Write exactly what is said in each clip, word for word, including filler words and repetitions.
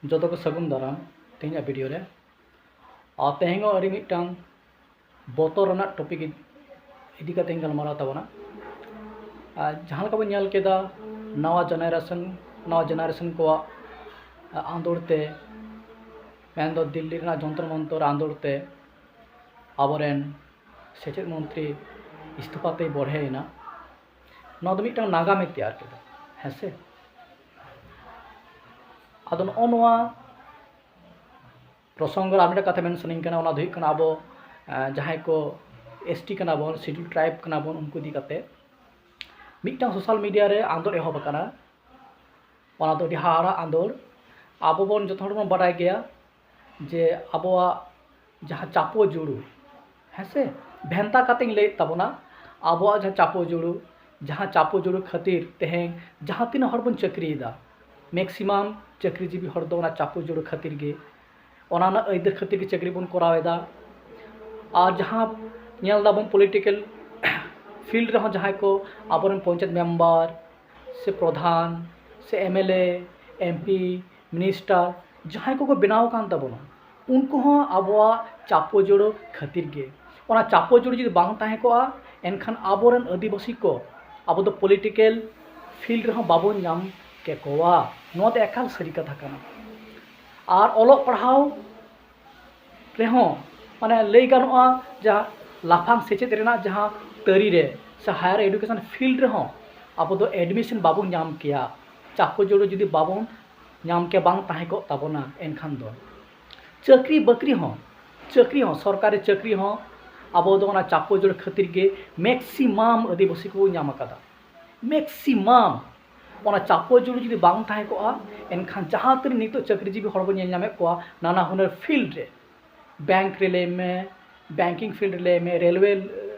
ᱡᱚᱛᱚ ᱠᱚ ᱥᱟᱹᱜᱩᱱ ᱫᱟᱨᱟᱢ ᱛᱮᱦᱮᱧᱟᱜ ᱵᱷᱤᱰᱤᱭᱳ ᱨᱮ᱾ ᱟᱨ ᱛᱮᱦᱮᱧ ᱦᱚᱸ ᱟᱹᱰᱤ ᱢᱤᱫᱴᱟᱝ ᱵᱚᱛᱚᱨ ᱨᱮᱱᱟᱜ ᱴᱚᱯᱤᱠ ᱤᱫᱤ ᱠᱟᱛᱮᱧ ᱜᱟᱞᱢᱟᱨᱟᱣ ᱛᱟᱵᱚᱱᱟ᱾ ᱟᱨ ᱡᱟᱦᱟᱸ ᱞᱮᱠᱟ ᱵᱚᱱ ᱧᱮᱞ ᱠᱮᱫᱟ, ᱱᱟᱣᱟ ᱡᱮᱱᱟᱨᱮᱥᱚᱱ ᱱᱟᱣᱟ ᱡᱮᱱᱟᱨᱮᱥᱚᱱ ᱠᱚᱣᱟᱜ ᱟᱸᱫᱳᱲ ᱛᱮ, ᱢᱮᱱᱫᱚ ᱫᱤᱞᱞᱤ ᱨᱮᱱᱟᱜ ᱡᱚᱱᱛᱚᱨ ᱢᱚᱱᱛᱚᱨ ᱟᱸᱫᱳᱲ ᱛᱮ ᱟᱵᱚᱨᱮᱱ ᱥᱮᱪᱮᱫ ᱢᱚᱱᱛᱨᱤ ᱤᱥᱛᱚᱯᱷᱟ ᱛᱮᱭ ᱵᱚᱲᱦᱮᱭᱮᱱᱟ᱾ ᱱᱚᱣᱟ ᱫᱚ ᱢᱤᱫᱴᱟᱝ ᱱᱟᱜᱟᱢᱮ ᱛᱮᱭᱟᱨ ᱠᱮᱫᱟ, ᱦᱮᱸ ᱥᱮ? ᱟᱫᱚ ᱱᱚᱜᱼᱚ ᱱᱚᱣᱟ ᱯᱨᱚᱥᱚᱝᱜᱚ ᱨᱮ ᱟᱨ ᱢᱤᱫᱴᱟᱝ ᱠᱟᱛᱷᱟ ᱢᱮᱱ ᱥᱟᱱᱟᱧ ᱠᱟᱱᱟ, ᱚᱱᱟ ᱫᱚ ᱦᱩᱭᱩᱜ ᱠᱟᱱᱟ ᱟᱵᱚ, ᱟᱸ, ᱡᱟᱦᱟᱸᱭ ᱠᱚ ᱮᱥ ᱴᱤ ᱠᱟᱱᱟ ᱵᱚᱱ, ᱥᱤᱰᱩᱞ ᱴᱨᱟᱭᱤᱵᱽ ᱠᱟᱱᱟ ᱵᱚᱱ, ᱩᱱᱠᱩ ᱤᱫᱤ ᱠᱟᱛᱮ ᱢᱤᱫᱴᱟᱝ ᱥᱳᱥᱟᱞ ᱢᱤᱰᱤᱭᱟ ᱨᱮ ᱟᱸᱫᱳᱲ ᱮᱦᱚᱵ ᱟᱠᱟᱱᱟ᱾ ᱚᱱᱟ ᱫᱚ ᱟᱹᱰᱤ ᱦᱟᱦᱟᱲᱟᱜ ᱟᱸᱫᱳᱲ᱾ ᱟᱵᱚ ᱵᱚᱱ ᱡᱚᱛᱚ ᱦᱚᱲ ᱵᱚᱱ ᱵᱟᱰᱟᱭ ᱜᱮᱭᱟ ᱡᱮ ᱟᱵᱚᱣᱟᱜ ᱡᱟᱦᱟᱸ ᱪᱟᱯᱚ ᱡᱩᱲᱩ, ᱦᱮᱸ ᱥᱮ, ᱵᱷᱮᱱᱛᱟ ᱠᱟᱛᱮᱧ ᱞᱟᱹᱭᱮᱫ ᱛᱟᱵᱚᱱᱟ, ᱟᱵᱚᱣᱟᱜ ᱡᱟᱦᱟᱸ ᱪᱟᱯᱚ ᱡᱩᱲᱩ, ᱡᱟᱦᱟᱸ ᱪᱟᱯᱚ ᱡᱩᱲᱩ ᱠᱷᱟᱹᱛᱤᱨ ᱛᱮᱦᱮᱧ ᱡᱟᱦᱟᱸ ᱛᱤᱱᱟᱹᱜ ᱦᱚᱲ ᱵᱚᱱ ᱪᱟᱹᱠᱨᱤᱭᱮᱫᱟ, ᱢᱮᱠᱥᱤᱢᱟᱢ ᱪᱟᱹᱠᱨᱤᱡᱤᱵᱤ ᱦᱚᱲ ᱫᱚ ᱚᱱᱟ ᱪᱟᱯᱚ ᱡᱩᱲᱩ ᱠᱷᱟᱹᱛᱤᱨ ᱜᱮ, ᱚᱱᱟ ᱨᱮᱱᱟᱜ ᱟᱹᱭᱫᱟᱹᱨ ᱠᱷᱟᱹᱛᱤᱨ ᱜᱮ ᱪᱟᱹᱠᱨᱤ ᱵᱚᱱ ᱠᱚᱨᱟᱣ ᱮᱫᱟ᱾ ᱟᱨ ᱡᱟᱦᱟᱸ ᱧᱮᱞ ᱫᱟᱵᱚᱱ ᱯᱚᱞᱤᱴᱤᱠᱮᱞ ᱯᱷᱤᱞᱰ ᱨᱮᱦᱚᱸ ᱡᱟᱦᱟᱸᱭ ᱠᱚ ᱟᱵᱚᱨᱮᱱ ᱯᱚᱧᱪᱟᱭᱮᱛ ᱢᱮᱢᱵᱟᱨ ᱥᱮ ᱯᱨᱚᱫᱷᱟᱱ ᱥᱮ M L A, M P, minister ᱡᱟᱦᱟᱸᱭ ᱠᱚᱠᱚ ᱵᱮᱱᱟᱣ ᱟᱠᱟᱱ ᱛᱟᱵᱚᱱᱟ, ᱩᱱᱠᱩ ᱦᱚᱸ ᱟᱵᱚᱣᱟᱜ ᱪᱟᱯᱚ ᱡᱩᱲᱩ ᱠᱷᱟᱹᱛᱤᱨ ᱜᱮ᱾ ᱚᱱᱟ ᱪᱟᱯᱚ ᱡᱩᱲᱩ ᱡᱩᱫᱤ ᱵᱟᱝ ᱛᱟᱦᱮᱸ ᱠᱚᱜᱼᱟ, ᱮᱱᱠᱷᱟᱱ ᱟᱵᱚᱨᱮᱱ ᱟᱹᱫᱤᱵᱟᱹᱥᱤ ᱠᱚ ᱟᱵᱚ ᱫᱚ ᱯᱚᱞᱤᱴᱤᱠᱮᱞ ᱯᱷᱤᱞᱰ ᱨᱮᱦᱚᱸ ᱵᱟᱵᱚᱱ ᱧᱟᱢ ᱠᱮᱠᱚᱣᱟ᱾ ᱱᱚᱣᱟ ᱫᱚ ᱮᱠᱟᱞ ᱥᱟᱹᱨᱤ ᱠᱟᱛᱷᱟ ᱠᱟᱱᱟ᱾ ᱟᱨ ᱚᱞᱚᱜ ᱯᱟᱲᱦᱟᱣ ᱨᱮᱦᱚᱸ, ᱢᱟᱱᱮ, ᱞᱟᱹᱭ ᱜᱟᱱᱚᱜᱼᱟ, ᱡᱟᱦᱟᱸ ᱞᱟᱯᱷᱟᱝ ᱥᱮᱪᱮᱫ ᱨᱮᱱᱟᱜ ᱡᱟᱦᱟᱸ ᱛᱟᱹᱨᱤ ᱨᱮ ᱥᱮ ᱦᱟᱭᱟᱨ ᱮᱰᱩᱠᱮᱥᱚᱱ ᱯᱷᱤᱞᱰ ᱨᱮᱦᱚᱸ ᱟᱵᱚ ᱫᱚ ᱮᱰᱢᱤᱥᱚᱱ ᱵᱟᱵᱚᱱ ᱧᱟᱢ ᱠᱮᱭᱟ᱾ ᱪᱟᱠᱚ ᱡᱚᱲᱚ ᱡᱩᱫᱤ ᱵᱟᱵᱚᱱ ᱧᱟᱢ ᱠᱮᱭᱟ, ᱵᱟᱝ ᱛᱟᱦᱮᱸ ᱠᱚᱜ ᱛᱟᱵᱚᱱᱟ, ᱮᱱᱠᱷᱟᱱ ᱫᱚ ᱪᱟᱹᱠᱨᱤ ᱵᱟᱹᱠᱨᱤ ᱦᱚᱸ, ᱪᱟᱹᱠᱨᱤ ᱦᱚᱸ, ᱥᱚᱨᱠᱟᱨᱤ ᱪᱟᱹᱠᱨᱤ ᱦᱚᱸ ᱟᱵᱚ ᱫᱚ ᱚᱱᱟ ᱪᱟᱠᱚ ᱡᱚᱲᱚ ᱠᱷᱟᱹᱛᱤᱨ ᱜᱮ ᱢᱮᱠᱥᱤᱢᱟᱢ ᱟᱹᱫᱤᱵᱟᱹᱥᱤ ᱠᱚᱵᱚᱱ ᱧᱟᱢ ᱟᱠᱟᱫᱟ᱾ ᱢᱮᱠᱥᱤᱢᱟᱢ᱾ ᱚᱱᱟ ᱪᱟᱯᱚ ᱡᱩᱲᱩ ᱡᱩᱫᱤ ᱵᱟᱝ ᱛᱟᱦᱮᱸ ᱠᱚᱜᱼᱟ, ᱮᱱᱠᱷᱟᱱ ᱡᱟᱦᱟᱸ ᱛᱤᱱᱟᱹᱜ ᱱᱤᱛᱚᱜ ᱪᱟᱹᱠᱨᱤᱡᱤᱵᱤ ᱦᱚᱲ ᱵᱚᱱ ᱧᱮᱞ ᱧᱟᱢᱮᱫ ᱠᱚᱣᱟ ᱱᱟᱱᱟ ᱦᱩᱱᱟᱹᱨ ᱯᱷᱤᱞᱰ ᱨᱮ, ᱵᱮᱝᱠ ᱨᱮ ᱞᱟᱹᱭ ᱢᱮ, ᱵᱮᱝᱠᱤᱝ ᱯᱷᱤᱞᱰ ᱨᱮ ᱞᱟᱹᱭ ᱢᱮ, ᱨᱮᱞᱣᱮ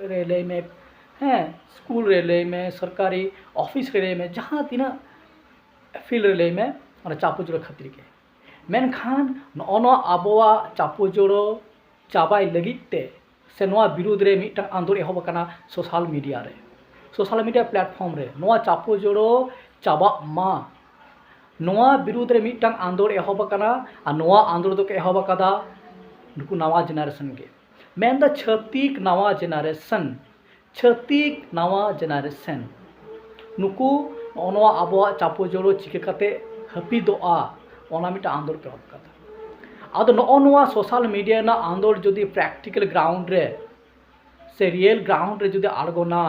ᱨᱮ ᱞᱟᱹᱭ ᱢᱮ, ᱦᱮᱸ, ᱥᱠᱩᱞ ᱨᱮ ᱞᱟᱹᱭ ᱢᱮ, ᱥᱚᱨᱠᱟᱨᱤ ᱚᱯᱷᱤᱥ ᱨᱮ ᱞᱟᱹᱭ ᱢᱮ, ᱡᱟᱦᱟᱸ ᱛᱤᱱᱟᱹᱜ ᱯᱷᱤᱞᱰ ᱨᱮ ᱞᱟᱹᱭ ᱢᱮ, ᱚᱱᱟ ᱪᱟᱯᱚ ᱡᱩᱲᱩ ᱠᱷᱟᱹᱛᱤᱨ ᱜᱮ᱾ ᱢᱮᱱᱠᱷᱟᱱ ᱱᱚᱜᱼᱚ ᱱᱚᱣᱟ ᱟᱵᱚᱣᱟᱜ ᱪᱟᱯᱚ ᱡᱩᱲᱩ ᱪᱟᱵᱟᱭ ᱞᱟᱹᱜᱤᱫ ᱛᱮ ᱥᱮ ᱱᱚᱣᱟ ᱵᱤᱨᱩᱫᱽ ᱨᱮ ᱢᱤᱫᱴᱟᱝ ᱟᱸᱫᱳᱲ ᱮᱦᱚᱵ ᱟᱠᱟᱱᱟ ᱥᱳᱥᱟᱞ ᱢᱤᱰᱤᱭᱟ ᱨᱮ, ᱥᱳᱥᱟᱞ ᱢᱤᱰᱤᱭᱟ ᱯᱞᱟᱴᱯᱷᱚᱨᱢ ᱨᱮ ᱱᱚᱣᱟ ᱪᱟᱯᱚ ᱡᱩᱲᱩ ᱪᱟᱵᱟᱜ ᱢᱟ᱾ ᱱᱚᱣᱟ ᱵᱤᱨᱩᱫᱽ ᱨᱮ ᱢᱤᱫᱴᱟᱝ ᱟᱸᱫᱳᱲ ᱮᱦᱚᱵ ᱟᱠᱟᱱᱟ᱾ ᱟᱨ ᱱᱚᱣᱟ ᱟᱸᱫᱳᱲ ᱫᱚᱠᱚ ᱮᱦᱚᱵ ᱟᱠᱟᱫᱟ ᱱᱩᱠᱩ ᱱᱟᱣᱟ generation ᱜᱮ᱾ ᱢᱮᱱᱫᱚ ᱪᱷᱟᱹᱛᱤᱠ ᱱᱟᱣᱟ generation, ᱪᱷᱟᱹᱛᱤᱠ ᱱᱟᱣᱟ generation, ᱱᱩᱠᱩ ᱱᱚᱜᱼᱚ ᱱᱚᱣᱟ ᱟᱵᱚᱣᱟᱜ ᱪᱟᱯᱚ ᱡᱚᱲᱚ ᱪᱤᱠᱟᱹ ᱠᱟᱛᱮ ᱦᱟᱹᱯᱤᱫᱚᱜᱼᱟ, ᱚᱱᱟ ᱢᱤᱫᱴᱟᱝ ᱟᱸᱫᱳᱲ ᱠᱚ ᱮᱦᱚᱵ ᱟᱠᱟᱫᱟ᱾ ᱟᱫᱚ ᱱᱚᱜᱼᱚ ᱱᱚᱣᱟ social media ᱨᱮᱱᱟᱜ ᱟᱸᱫᱳᱲ ᱡᱩᱫᱤ practical ground ᱨᱮ ᱥᱮ real ground ᱨᱮ ᱡᱩᱫᱤ ᱟᱬᱜᱚᱱᱟ,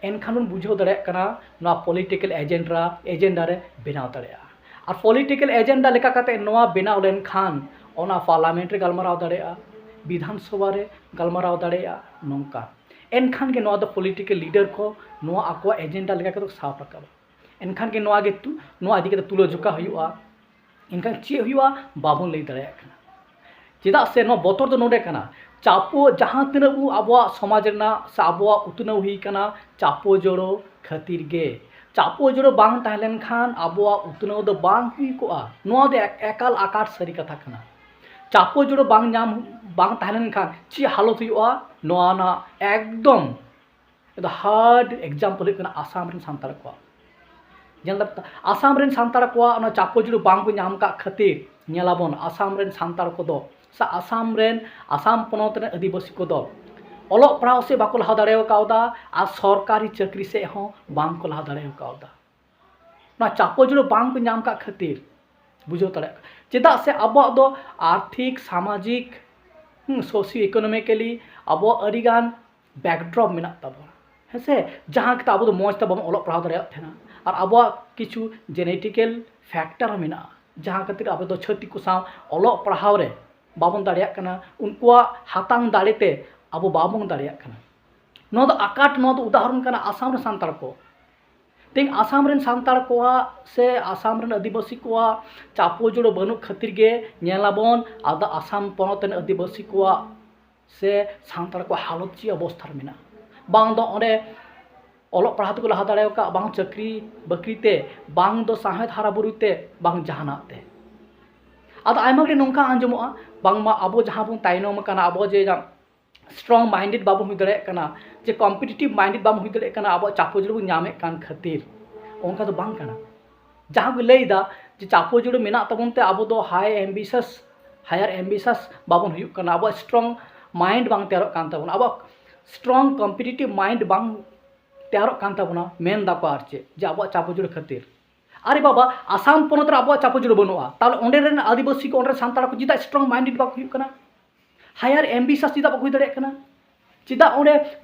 ᱮᱱᱠᱷᱟᱱ ᱵᱚᱱ ᱵᱩᱡᱷᱟᱹᱣ ᱫᱟᱲᱮᱭᱟᱜ ᱠᱟᱱᱟ ᱱᱚᱣᱟ political agenda, agenda ᱨᱮ ᱵᱮᱱᱟᱣ ᱫᱟᱲᱮᱭᱟᱜᱼᱟ᱾ ᱟᱨ political agenda ᱞᱮᱠᱟ ᱠᱟᱛᱮ ᱱᱚᱣᱟ ᱵᱮᱱᱟᱣ ᱞᱮᱱᱠᱷᱟᱱ ᱚᱱᱟ parliament ᱨᱮ ᱜᱟᱞᱢᱟᱨᱟᱣ ᱫᱟᱲᱮᱭᱟᱜᱼᱟ, ᱵᱤᱫᱷᱟᱱ ᱥᱚᱵᱷᱟ ᱨᱮ ᱜᱟᱞᱢᱟᱨᱟᱣ ᱫᱟᱲᱮᱭᱟᱜᱼᱟ, ᱱᱚᱝᱠᱟ᱾ ᱮᱱᱠᱷᱟᱱ ᱜᱮ ᱱᱚᱣᱟ ᱫᱚ political leader ᱠᱚ ᱱᱚᱣᱟ ᱟᱠᱚᱣᱟᱜ agenda ᱞᱮᱠᱟ ᱠᱟᱛᱮ ᱠᱚ ᱥᱟᱵ ᱨᱟᱠᱟᱵᱟ᱾ ᱮᱱᱠᱷᱟᱱ ᱜᱮ ᱱᱚᱣᱟ ᱜᱮ ᱛᱩ-, ᱱᱚᱣᱟ ᱤᱫᱤ ᱠᱟᱛᱮ ᱛᱩᱞᱟᱹ ᱡᱚᱠᱷᱟ ᱦᱩᱭᱩᱜᱼᱟ᱾ ᱮᱱᱠᱷᱟᱱ ᱪᱮᱫ ᱦᱩᱭᱩᱜᱼᱟ? ᱵᱟᱵᱚᱱ ᱞᱟᱹᱭ ᱫᱟᱲᱮᱭᱟᱜ ᱠᱟᱱᱟ᱾ ᱪᱮᱫᱟᱜ ᱥᱮ ᱱᱚᱣᱟ ᱵᱚᱛᱚᱨ ᱫᱚ ᱱᱚᱰᱮ ᱠᱟᱱᱟ, ᱪᱟᱯᱚ ᱡᱟᱦᱟᱸ ᱛᱤᱱᱟᱹᱜ ᱵᱚ ᱟᱵᱚᱣᱟᱜ ᱥᱚᱢᱟᱡᱽ ᱨᱮᱱᱟᱜ ᱥᱮ ᱟᱵᱚᱣᱟᱜ ᱩᱛᱱᱟᱹᱣ ᱦᱩᱭ ᱠᱟᱱᱟ, ᱪᱟᱯᱚ ᱡᱚᱲᱚ ᱠᱷᱟᱹᱛᱤᱨ ᱜᱮ᱾ ᱪᱟᱯᱚ ᱡᱚᱲᱚ ᱵᱟᱝ ᱛᱟᱦᱮᱸ ᱞᱮᱱᱠᱷᱟᱱ ᱟᱵᱚᱣᱟᱜ ᱩᱛᱱᱟᱹᱣ ᱫᱚ ᱵᱟᱝ ᱦᱩᱭ ᱠᱚᱜᱼᱟ᱾ ᱱᱚᱣᱟ ᱫᱚ ᱮᱠ-, ᱮᱠᱟᱞ ᱟᱠᱟᱴ ᱥᱟᱹᱨᱤ ᱠᱟᱛᱷᱟ ᱠᱟᱱᱟ᱾ ᱪᱟᱯᱚ ᱡᱚᱲᱚ ᱵᱟᱝ ᱧᱟᱢ, ᱵᱟᱝ ᱛᱟᱦᱮᱸ ᱞᱮᱱᱠᱷᱟᱱ ᱪᱮᱫ ᱦᱟᱞᱚᱛ ᱦᱩᱭᱩᱜᱼᱟ, ᱱᱚᱣᱟ ᱨᱮᱱᱟᱜ ᱮᱠᱫᱚᱢ the hard example ᱦᱩᱭᱩᱜ ᱠᱟᱱᱟ ᱟᱥᱟᱢ ᱨᱮᱱ ᱥᱟᱱᱛᱟᱲ ᱠᱚᱣᱟᱜ᱾ ᱧᱮᱞ ᱫᱟᱯᱮ ᱛᱚ, ᱟᱥᱟᱢ ᱨᱮᱱ ᱥᱟᱱᱛᱟᱲ ᱠᱚᱣᱟᱜ ᱚᱱᱟ ᱪᱟᱯᱚ ᱡᱩᱲᱩ ᱵᱟᱝ ᱠᱚ ᱧᱟᱢ ᱠᱟᱜ ᱠᱷᱟᱹᱛᱤᱨ ᱧᱮᱞᱟᱵᱚᱱ ᱟᱥᱟᱢ ᱨᱮᱱ ᱥᱟᱱᱛᱟᱲ ᱠᱚᱫᱚ ᱥᱮ ᱟᱥᱟᱢ ᱨᱮᱱ, ᱟᱥᱟᱢ ᱯᱚᱱᱚᱛ ᱨᱮᱱ ᱟᱹᱫᱤᱵᱟᱹᱥᱤ ᱠᱚᱫᱚ ᱚᱞᱚᱜ ᱯᱟᱲᱦᱟᱣ ᱥᱮᱫ ᱵᱟᱠᱚ ᱞᱟᱦᱟ ᱫᱟᱲᱮ ᱠᱟᱣᱫᱟ ᱟᱨ ᱥᱚᱨᱠᱟᱨᱤ ᱪᱟᱹᱠᱨᱤ ᱥᱮᱫ ᱦᱚᱸ ᱵᱟᱝ ᱠᱚ ᱞᱟᱦᱟ ᱫᱟᱲᱮ ᱠᱟᱣᱫᱟ᱾ ᱚᱱᱟ ᱪᱟᱯᱚ ᱡᱩᱲᱩ ᱵᱟᱝ ᱠᱚ ᱧᱟᱢ ᱠᱟᱜ ᱠᱷᱟᱹᱛᱤᱨ, ᱵᱩᱡᱷᱟᱹᱣ ᱫᱟᱲᱮᱭᱟᱜ ᱠᱟᱱᱟ᱾ ᱪᱮᱫᱟᱜ ᱥᱮ ᱟᱵᱚᱣᱟᱜ ᱫᱚ ᱟᱨᱛᱷᱤᱠ, ᱥᱟᱢᱟᱡᱤᱠ, ᱦᱩᱸ, socio economically ᱟᱵᱚᱣᱟᱜ ᱟᱹᱰᱤᱜᱟᱱ backdrop ᱢᱮᱱᱟᱜ ᱛᱟᱵᱚᱱᱟ, ᱦᱮᱸ ᱥᱮ? ᱡᱟᱦᱟᱸ ᱠᱷᱟᱹᱛᱤᱨ ᱟᱵᱚ ᱫᱚ ᱢᱚᱡᱽ ᱛᱮ ᱵᱟᱵᱚᱱ ᱚᱞᱚᱜ ᱯᱟᱲᱦᱟᱣ ᱫᱟᱲᱮᱭᱟᱜ ᱛᱟᱦᱮᱱᱟ᱾ ᱟᱨ ᱟᱵᱚᱣᱟᱜ ᱠᱤᱪᱷᱩ genetical factor ᱦᱚᱸ ᱢᱮᱱᱟᱜᱼᱟ, ᱡᱟᱦᱟᱸ ᱠᱷᱟᱹᱛᱤᱨ ᱟᱵᱚ ᱫᱚ ᱪᱷᱟᱹᱛᱤᱠ ᱠᱚ ᱥᱟᱶ ᱚᱞᱚᱜ ᱯᱟᱲᱦᱟᱣ ᱨᱮ ᱵᱟᱵᱚᱱ ᱫᱟᱲᱮᱭᱟᱜ ᱠᱟᱱᱟ, ᱩᱱᱠᱩᱣᱟᱜ ᱦᱟᱛᱟᱝ ᱫᱟᱲᱮ ᱛᱮ ᱟᱵᱚ ᱵᱟᱵᱚᱱ ᱫᱟᱲᱮᱭᱟᱜ ᱠᱟᱱᱟ᱾ ᱱᱚᱣᱟ ᱫᱚ ᱟᱠᱟᱴ, ᱱᱚᱣᱟ ᱫᱚ ᱩᱫᱟᱦᱚᱨᱚᱱ ᱠᱟᱱᱟ ᱟᱥᱟᱢ ᱨᱮᱱ ᱥᱟᱱᱛᱟᱲ ᱠᱚ᱾ ᱛᱮᱦᱮᱧ ᱟᱥᱟᱢ ᱨᱮᱱ ᱥᱟᱱᱛᱟᱲ ᱠᱚᱣᱟᱜ ᱥᱮ ᱟᱥᱟᱢ ᱨᱮᱱ ᱟᱹᱫᱤᱵᱟᱹᱥᱤ ᱠᱚᱣᱟᱜ ᱪᱟᱯᱚ ᱡᱩᱲᱩ ᱵᱟᱹᱱᱩᱜ ᱠᱷᱟᱹᱛᱤᱨ ᱜᱮ ᱧᱮᱞᱟᱵᱚᱱ, ᱟᱫᱚ ᱟᱥᱟᱢ ᱯᱚᱱᱚᱛ ᱨᱮᱱ ᱟᱹᱫᱤᱵᱟᱹᱥᱤ ᱠᱚᱣᱟᱜ ᱥᱮ ᱥᱟᱱᱛᱟᱲ ᱠᱚᱣᱟᱜ ᱦᱟᱞᱚᱛ ᱪᱮᱫ ᱚᱵᱚᱥᱛᱷᱟ ᱨᱮ ᱢᱮᱱᱟᱜᱼᱟ᱾ ᱵᱟᱝ ᱫᱚ ᱚᱸᱰᱮ ᱚᱞᱚᱜ ᱯᱟᱲᱦᱟᱣ ᱛᱮᱠᱚ ᱞᱟᱦᱟ ᱫᱟᱲᱮ ᱟᱠᱟᱫ, ᱵᱟᱝ ᱪᱟᱹᱠᱨᱤ ᱵᱟᱹᱠᱨᱤ ᱛᱮ, ᱵᱟᱝ ᱫᱚ ᱥᱟᱶᱦᱮᱫ ᱦᱟᱨᱟ ᱵᱩᱨᱩ ᱛᱮ, ᱵᱟᱝ ᱡᱟᱦᱟᱱᱟᱜ ᱛᱮ᱾ ᱟᱫᱚ ᱟᱭᱢᱟ ᱜᱷᱟᱹᱲᱤ ᱱᱚᱝᱠᱟ ᱟᱸᱡᱚᱢᱚᱜᱼᱟ, ᱵᱟᱝᱢᱟ ᱟᱵᱚ ᱡᱟᱦᱟᱸ ᱵᱚᱱ ᱛᱟᱭᱱᱚᱢ ᱟᱠᱟᱱᱟ, ᱟᱵᱚ ᱡᱮ strong minded ᱵᱟᱵᱚᱱ ᱦᱩᱭ ᱫᱟᱲᱮᱭᱟᱜ ᱠᱟᱱᱟ, ᱡᱮ competitive minded ᱵᱟᱵᱚᱱ ᱦᱩᱭ ᱫᱟᱲᱮᱭᱟᱜ ᱠᱟᱱᱟ, ᱟᱵᱚᱣᱟᱜ ᱪᱟᱯᱚ ᱡᱩᱲᱩ ᱵᱚᱱ ᱧᱟᱢᱮᱫ ᱠᱟᱱ ᱠᱷᱟᱹᱛᱤᱨ᱾ ᱚᱱᱠᱟ ᱫᱚ ᱵᱟᱝ ᱠᱟᱱᱟ᱾ ᱡᱟᱦᱟᱸ ᱠᱚ ᱞᱟᱹᱭ ᱮᱫᱟ ᱡᱮ ᱪᱟᱯᱚ ᱡᱩᱲᱩ ᱢᱮᱱᱟᱜ ᱛᱟᱵᱚᱱ ᱛᱮ ᱟᱵᱚ ᱫᱚ high ambitious, higher ambitious ᱵᱟᱵᱚᱱ ᱦᱩᱭᱩᱜ ᱠᱟᱱᱟ, ᱟᱵᱚᱣᱟᱜ strong mind ᱵᱟᱝ ᱛᱮᱭᱟᱨᱚᱜ ᱠᱟᱱ ᱛᱟᱵᱚᱱᱟ, ᱟᱵᱚᱣᱟᱜ strong competitive mind ᱵᱟᱝ ᱛᱮᱭᱟᱨᱚᱜ ᱠᱟᱱ ᱛᱟᱵᱚᱱᱟ, ᱢᱮᱱ ᱫᱟᱠᱚ ᱟᱨ ᱪᱮᱫ, ᱡᱮ ᱟᱵᱚᱣᱟᱜ ᱪᱟᱯᱚ ᱡᱩᱲᱩ ᱠᱷᱟᱹᱛᱤᱨ᱾ ᱟᱨᱮ ᱵᱟᱵᱟ, ᱟᱥᱟᱢ ᱯᱚᱱᱚᱛ ᱨᱮ ᱟᱵᱚᱣᱟᱜ ᱪᱟᱯᱚ ᱡᱩᱲᱩ ᱵᱟᱹᱱᱩᱜᱼᱟ, ᱛᱟᱦᱚᱞᱮ ᱚᱸᱰᱮ ᱨᱮᱱ ᱟᱹᱫᱤᱵᱟᱹᱥᱤ ᱠᱚ, ᱚᱸᱰᱮ ᱨᱮᱱ ᱥᱟᱱᱛᱟᱲ ᱠᱚ ᱪᱮᱫᱟᱜ strong minded ᱵᱟᱠᱚ ᱦᱩᱭᱩᱜ ᱠᱟᱱᱟ? Higher ambitious ᱪᱮᱫᱟᱜ ᱵᱟᱠᱚ ᱦᱩᱭ ᱫᱟᱲᱮᱭᱟᱜ ᱠᱟᱱᱟ? ᱪᱮᱫᱟᱜ ᱚᱸᱰᱮ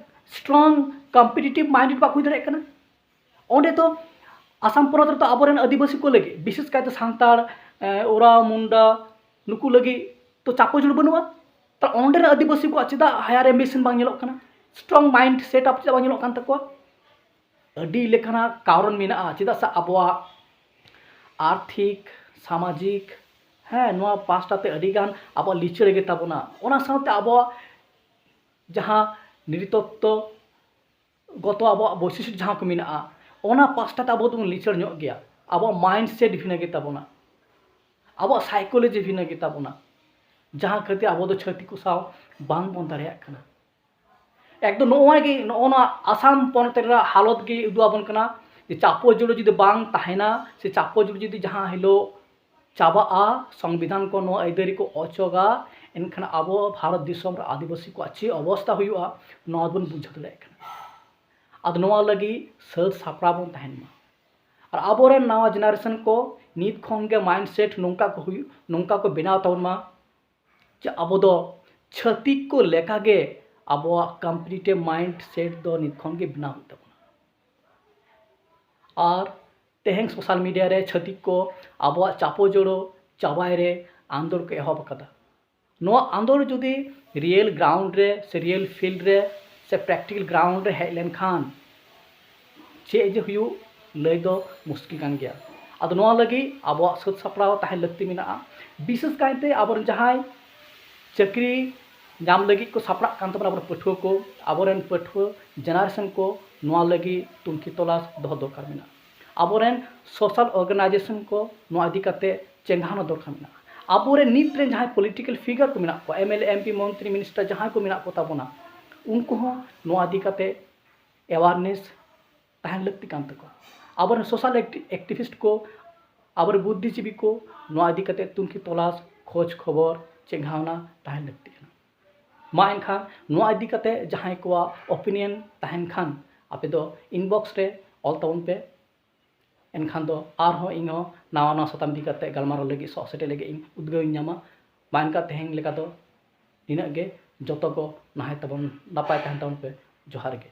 strong competitive minded ᱵᱟᱠᱚ ᱦᱩᱭ ᱫᱟᱲᱮᱭᱟᱜ ᱠᱟᱱᱟ? ᱚᱸᱰᱮ ᱫᱚ ᱟᱥᱟᱢ ᱯᱚᱱᱚᱛ ᱨᱮᱫᱚ ᱟᱵᱚᱨᱮᱱ ᱟᱹᱫᱤᱵᱟᱹᱥᱤ ᱠᱚ ᱞᱟᱹᱜᱤᱫ, ᱵᱤᱥᱮᱥ ᱠᱟᱭᱛᱮ ᱥᱟᱱᱛᱟᱲ, ᱮ, ᱳᱨᱟᱣ, ᱢᱩᱱᱰᱟ, ᱱᱩᱠᱩ ᱞᱟᱹᱜᱤᱫ ᱛᱚ ᱪᱟᱯᱚ ᱡᱩᱲᱩ ᱵᱟᱹᱱᱩᱜᱼᱟ᱾ ᱛᱚ ᱚᱸᱰᱮ ᱨᱮᱱ ᱟᱹᱫᱤᱵᱟᱹᱥᱤ ᱠᱚᱣᱟᱜ ᱪᱮᱫᱟᱜ higher ambition ᱵᱟᱝ ᱧᱮᱞᱚᱜ ᱠᱟᱱᱟ? Strong mind set up ᱪᱮᱫᱟᱜ ᱵᱟᱝ ᱧᱮᱞᱚᱜ ᱠᱟᱱ ᱛᱟᱠᱚᱣᱟ? ᱟᱹᱰᱤ ᱞᱮᱠᱟᱱᱟᱜ ᱠᱟᱨᱚᱱ ᱢᱮᱱᱟᱜᱼᱟ, ᱪᱮᱫᱟᱜ ᱥᱮ ᱟᱵᱚᱣᱟᱜ ᱟᱨᱛᱷᱤᱠ, ᱥᱟᱢᱟᱡᱤᱠ, ᱦᱮᱸ, ᱱᱚᱣᱟ ᱯᱟᱥᱴᱟ ᱛᱮ ᱟᱹᱰᱤ ᱜᱟᱱ ᱟᱵᱚᱣᱟᱜ ᱞᱤᱪᱟᱹᱲ ᱜᱮᱛᱟ ᱵᱚᱱᱟ᱾ ᱚᱱᱟ ᱥᱟᱶᱛᱮ ᱟᱵᱚᱣᱟᱜ ᱡᱟᱦᱟᱸ ᱱᱨᱤᱛᱚᱛᱛᱚ ᱜᱚᱛᱚ ᱟᱵᱚᱣᱟᱜ ᱵᱳᱭᱥᱤᱥᱴ ᱡᱟᱦᱟᱸ ᱠᱚ ᱢᱮᱱᱟᱜᱼᱟ, ᱚᱱᱟ ᱯᱟᱥᱴᱟ ᱛᱮ ᱟᱵᱚ ᱫᱚᱵᱚᱱ ᱞᱤᱪᱟᱹᱲ ᱧᱚᱜ ᱜᱮᱭᱟ᱾ ᱟᱵᱚᱣᱟᱜ mindset ᱵᱷᱤᱱᱟᱹ ᱜᱮᱛᱟ ᱵᱚᱱᱟ, ᱟᱵᱚᱣᱟᱜ psychology ᱵᱷᱤᱱᱟᱹ ᱜᱮᱛᱟ ᱵᱚᱱᱟ, ᱡᱟᱦᱟᱸ ᱠᱷᱟᱹᱛᱤᱨ ᱟᱵᱚ ᱫᱚ ᱪᱷᱟᱹᱛᱤᱠ ᱠᱚ ᱥᱟᱶ ᱵᱟᱝ ᱵᱚᱱ ᱫᱟᱲᱮᱭᱟᱜ ᱠᱟᱱᱟ᱾ ᱮᱠᱫᱚᱢ ᱱᱚᱜᱼᱚᱭ ᱜᱮ, ᱱᱚᱜᱼᱚ ᱱᱚᱣᱟ ᱟᱥᱟᱢ ᱯᱚᱱᱚᱛ ᱨᱮᱱᱟᱜ ᱦᱟᱞᱚᱛ ᱜᱮ ᱩᱫᱩᱜ ᱟᱵᱚᱱ ᱠᱟᱱᱟ ᱡᱮ ᱪᱟᱯᱚ ᱡᱩᱲᱩ ᱡᱩᱫᱤ ᱵᱟᱝ ᱛᱟᱦᱮᱱᱟ, ᱥᱮ ᱪᱟᱯᱚ ᱡᱩᱲᱩ ᱡᱩᱫᱤ ᱡᱟᱦᱟᱸ ᱦᱤᱞᱳᱜ ᱪᱟᱵᱟᱜᱼᱟ, ᱥᱚᱝᱵᱤᱫᱷᱟᱱ ᱠᱚ ᱱᱚᱣᱟ ᱟᱹᱭᱫᱟᱹᱨᱤ ᱠᱚ ᱚᱪᱚᱜᱟ, ᱮᱱᱠᱷᱟᱱ ᱟᱵᱚ ᱵᱷᱟᱨᱚᱛ ᱫᱤᱥᱚᱢ ᱨᱮ ᱟᱹᱫᱤᱵᱟᱹᱥᱤ ᱠᱚᱣᱟᱜ ᱪᱮᱫ ᱚᱵᱚᱥᱛᱟ ᱦᱩᱭᱩᱜᱼᱟ, ᱱᱚᱣᱟ ᱵᱚᱱ ᱵᱩᱡᱷᱟᱹᱣ ᱫᱟᱲᱮᱭᱟᱜ ᱠᱟᱱᱟ᱾ ᱟᱫᱚ ᱱᱚᱣᱟ ᱞᱟᱹᱜᱤᱫ ᱥᱟᱹᱛ ᱥᱟᱯᱲᱟᱣ ᱵᱚᱱ ᱛᱟᱦᱮᱱ ᱢᱟ᱾ ᱟᱨ ᱟᱵᱚᱨᱮᱱ ᱱᱟᱣᱟ generation ᱠᱚ ᱱᱤᱛ ᱠᱷᱚᱱ ᱜᱮ mindset ᱱᱚᱝᱠᱟ ᱠᱚ ᱦᱩᱭᱩᱜ, ᱱᱚᱝᱠᱟ ᱠᱚ ᱵᱮᱱᱟᱣ ᱛᱟᱵᱚᱱ ᱢᱟ ᱡᱮ ᱟᱵᱚ ᱫᱚ ᱪᱷᱟᱹᱛᱤᱠ ᱠᱚ ᱞᱮᱠᱟᱜᱮ ᱟᱵᱚᱣᱟᱜ competitive mindset ᱫᱚ ᱱᱤᱛ ᱠᱷᱚᱱ ᱜᱮ ᱵᱮᱱᱟᱣ ᱦᱩᱭᱩᱜ ᱛᱟᱵᱚᱱᱟ᱾ ᱟᱨ ᱛᱮᱦᱮᱧ social media ᱨᱮ ᱪᱷᱟᱹᱛᱤᱠ ᱠᱚ ᱟᱵᱚᱣᱟᱜ ᱪᱟᱯᱚ ᱡᱚᱲᱚ ᱪᱟᱵᱟᱭ ᱨᱮ ᱟᱱᱫᱳᱞᱚᱱ ᱠᱚ ᱮᱦᱚᱵ ᱟᱠᱟᱫᱟ᱾ ᱱᱚᱣᱟ ᱟᱱᱫᱳᱞᱚᱱ ᱡᱩᱫᱤ real ground ᱨᱮ ᱥᱮ real field ᱨᱮ ᱥᱮ practical ground ᱨᱮ ᱦᱮᱡ ᱞᱮᱱᱠᱷᱟᱱ ᱪᱮᱫ ᱡᱮ ᱦᱩᱭᱩᱜ, ᱞᱟᱹᱭ ᱫᱚ ᱢᱩᱥᱠᱤᱞ ᱠᱟᱱ ᱜᱮᱭᱟ᱾ ᱟᱫᱚ ᱱᱚᱣᱟ ᱞᱟᱹᱜᱤᱫ ᱟᱵᱚᱣᱟᱜ ᱥᱟᱹᱛ ᱥᱟᱯᱲᱟᱣ ᱛᱟᱦᱮᱸ ᱞᱟᱹᱠᱛᱤ ᱢᱮᱱᱟᱜᱼᱟ᱾ ᱵᱤᱥᱮᱥ ᱠᱟᱭᱛᱮ ᱟᱵᱚᱨᱮᱱ ᱡᱟᱦᱟᱸᱭ ᱪᱟᱹᱠᱨᱤ ᱧᱟᱢ ᱞᱟᱹᱜᱤᱫ ᱠᱚ ᱥᱟᱯᱲᱟᱜ ᱠᱟᱱ ᱛᱟᱵᱚᱱᱟ, ᱟᱵᱚᱨᱮᱱ ᱯᱟᱹᱴᱷᱩᱣᱟᱹ ᱠᱚ, ᱟᱵᱚᱨᱮᱱ ᱯᱟᱹᱴᱷᱩᱣᱟᱹ generation ᱠᱚ ᱱᱚᱣᱟ ᱞᱟᱹᱜᱤᱫ ᱛᱩᱱᱠᱷᱤ ᱛᱚᱞᱟᱥ ᱫᱚᱦᱚ ᱫᱚᱨᱠᱟᱨ ᱢᱮᱱᱟᱜᱼᱟ᱾ ᱟᱵᱚᱨᱮᱱ social organisation ᱠᱚ ᱱᱚᱣᱟ ᱤᱫᱤ ᱠᱟᱛᱮ ᱪᱮᱸᱜᱷᱟᱣᱱᱟ ᱫᱚᱨᱠᱟᱨ ᱢᱮᱱᱟᱜᱼᱟ᱾ ᱟᱵᱚᱨᱮᱱ ᱱᱤᱛ ᱨᱮᱱ ᱡᱟᱦᱟᱸᱭ political figure ᱠᱚ ᱢᱮᱱᱟᱜ ᱠᱚᱣᱟ, MLA, MP, ᱢᱚᱱᱛᱨᱤ, minister ᱡᱟᱦᱟᱸᱭ ᱠᱚ ᱢᱮᱱᱟᱜ ᱠᱚ ᱛᱟᱵᱚᱱᱟ, ᱩᱱᱠᱩ ᱦᱚᱸ ᱱᱚᱣᱟ ᱤᱫᱤ ᱠᱟᱛᱮ awareness ᱛᱟᱦᱮᱱ ᱞᱟᱹᱠᱛᱤ ᱠᱟᱱ ᱛᱟᱠᱚᱣᱟ᱾ ᱟᱵᱚᱨᱮᱱ social activist ᱠᱚ, ᱟᱵᱚᱨᱮᱱ ᱵᱩᱫᱽᱫᱷᱤᱡᱤᱵᱤ ᱠᱚ ᱱᱚᱣᱟ ᱤᱫᱤ ᱠᱟᱛᱮ ᱛᱩᱱᱠᱷᱤ ᱛᱚᱞᱟᱥ, ᱠᱷᱳᱡᱽ ᱠᱷᱚᱵᱚᱨ, ᱪᱮᱸᱜᱷᱟᱣᱱᱟ ᱛᱟᱦᱮᱱ ᱞᱟᱹᱠᱛᱤ ᱠᱟᱱᱟ᱾ ᱢᱟ ᱮᱱᱠᱷᱟᱱ ᱱᱚᱣᱟ ᱤᱫᱤ ᱠᱟᱛᱮ ᱡᱟᱦᱟᱸᱭ ᱠᱚᱣᱟᱜ opinion ᱛᱟᱦᱮᱱ ᱠᱷᱟᱱ, ᱟᱯᱮ ᱫᱚ inbox ᱨᱮ ᱚᱞ ᱛᱟᱵᱚᱱ ᱯᱮ᱾ ᱮᱱᱠᱷᱟᱱ ᱫᱚ ᱟᱨᱦᱚᱸ ᱤᱧ ᱦᱚᱸ ᱱᱟᱣᱟ ᱱᱟᱣᱟ ᱥᱟᱛᱟᱢ ᱤᱫᱤ ᱠᱟᱛᱮ ᱜᱟᱞᱢᱟᱨᱟᱣ ᱞᱟᱹᱜᱤᱫ, ᱥᱚᱦᱚ ᱥᱮᱴᱮᱨ ᱞᱟᱹᱜᱤᱫ ᱤᱧ ᱩᱫᱽᱜᱟᱹᱣ ᱤᱧ ᱧᱟᱢᱟ᱾ ᱢᱟ ᱮᱱᱠᱷᱟᱱ ᱛᱮᱦᱮᱧ ᱞᱮᱠᱟ ᱫᱚ ᱱᱤᱱᱟᱹᱜ ᱜᱮ᱾ ᱡᱚᱛᱚ ᱠᱚ ᱱᱟᱦᱟᱭ ᱛᱟᱵᱚᱱ, ᱱᱟᱯᱟᱭ ᱛᱟᱦᱮᱱ ᱛᱟᱵᱚᱱ ᱯᱮ᱾ ᱡᱚᱦᱟᱨ ᱜᱮ᱾